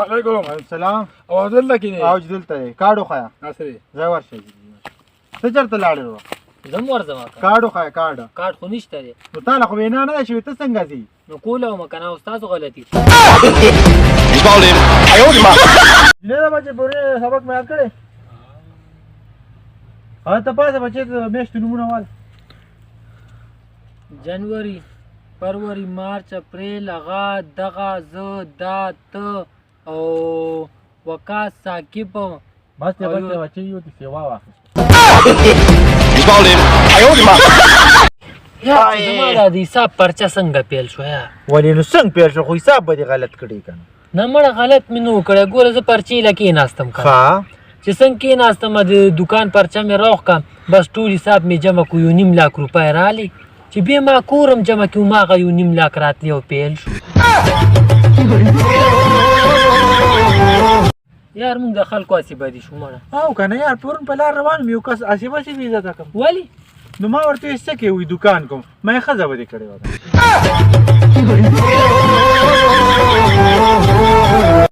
علیکم. سلام. او دلته کې دی؟ او دلته دی، کارډ وښیه. ناصرې. ځای ورشه، ته چېرته لاړې وروره؟ زم ورځم که. کارډ وښیه، کارډ. کارت خو نشته دی. نو تا له خو وینا نه ده شوې، ته څنګه ځې؟ نو کوله ومه که نه، استادو غلطي. نه ده بچې، پورې سبق مې یاد کړی. هغه ته پاسه بچې، د میاشتو نومونه واله. جنوري، فروری، مارچ، اپریل، هغه دغه زه دا ته او وقاص ثاقب. بس دی، بس دی بچې، یو دې سیوا واخیسته. یار، چې زما دا د حساب پرچه څنګه پیل شوه یار؟ ولې نو څنګه پیل شو؟ خو حساب به دې غلط کړی که نه؟ نه مړه، غلط مې نه و کړی. ګوره، زه پرچې له کېناستم که ښه. چې څنګه کېناستم، د دکان پرچه مې راوښکه، بس ټول حساب مې جمع کړو، 1.5 لک روپۍ رالې. چې بیا ما کور هم جمع کړو، ما هغه 1.5 لک راتلې او پیل شو. یار، موږ د خلکو هسې بدي شو مړه. او که نه یار، پرون په لار روان وم، یو کس هسې بسې بې عزته کړم. ولې؟ نو ما ورته وویل، څه کوې؟ وایي دکان کوم. ما یې ښځه به دې کړې وه.